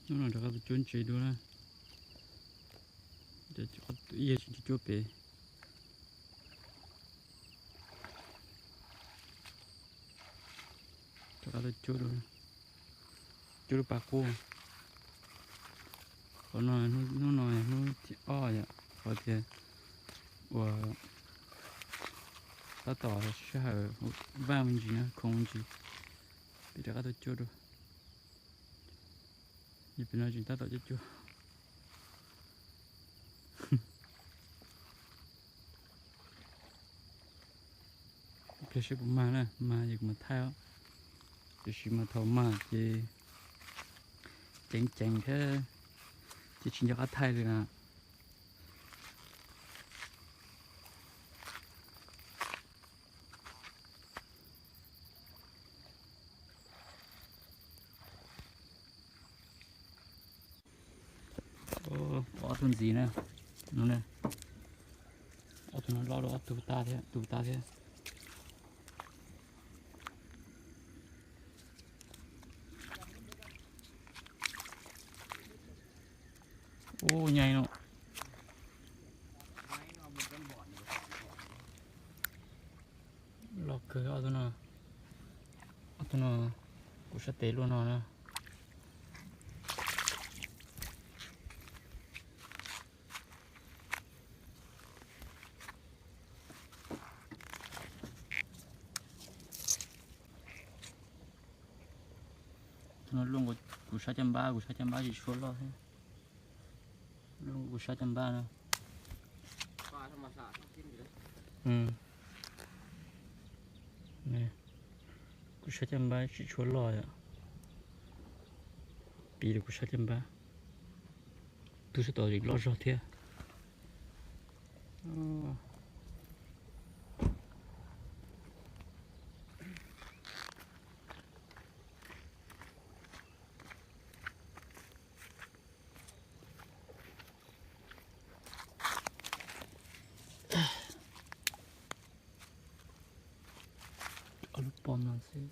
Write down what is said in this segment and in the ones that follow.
Hnub no rov qab tuaj cuab ntses dua na. Ib yam tsis cuab pem. Rov qab tuaj cuab dua, cuab lub pas quaj. Qhov no, hnub no hnub thib ob yom, qhov tias uas tab tom sij hawm vaj me ntsis na, khoom me ntsis, peb rov qab tuaj cuab dua. Yog pem no tseem tab tom cuab cuab. Pliag seb puas mag na, mag ces kuv mam thaij os. Tiam sis mas thaum mag ces ceev ceev thiab ces tsis nco qab thaij li na. Ob tug ntxiv na, no na, ob tug no loj dua ob tug tag thiab, tus tag thiab. Ub, nyai no. Loj kawg ob tug no. Ob tug no kuv sab tes luaj no na. Tus no luaj kuv sab caj npab, kuv sab caj npab tsis tshua loj thiab. Luaj kuv sab caj npab na. Kuv sab caj npab tsis tshua loj yom. Piv rau kuv sab caj npab. Tus sab tod loj zog thiab. Ob lub pom no xwb.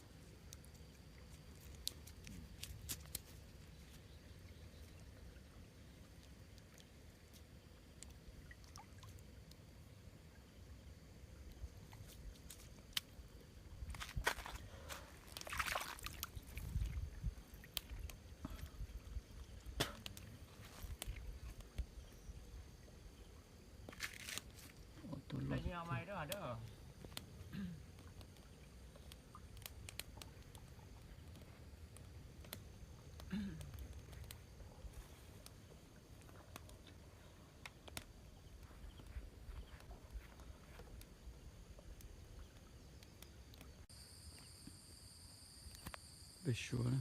Peb suav na.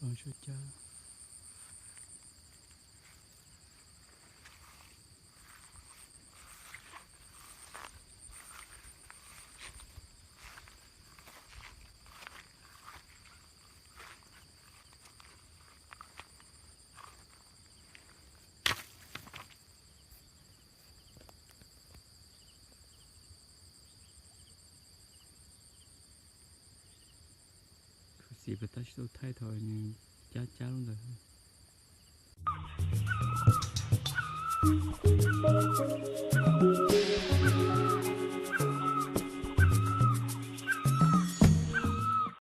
Rau suab cab. Khuv xim pas tab tsis tau thaij thaum nws cab cab lub ntawd.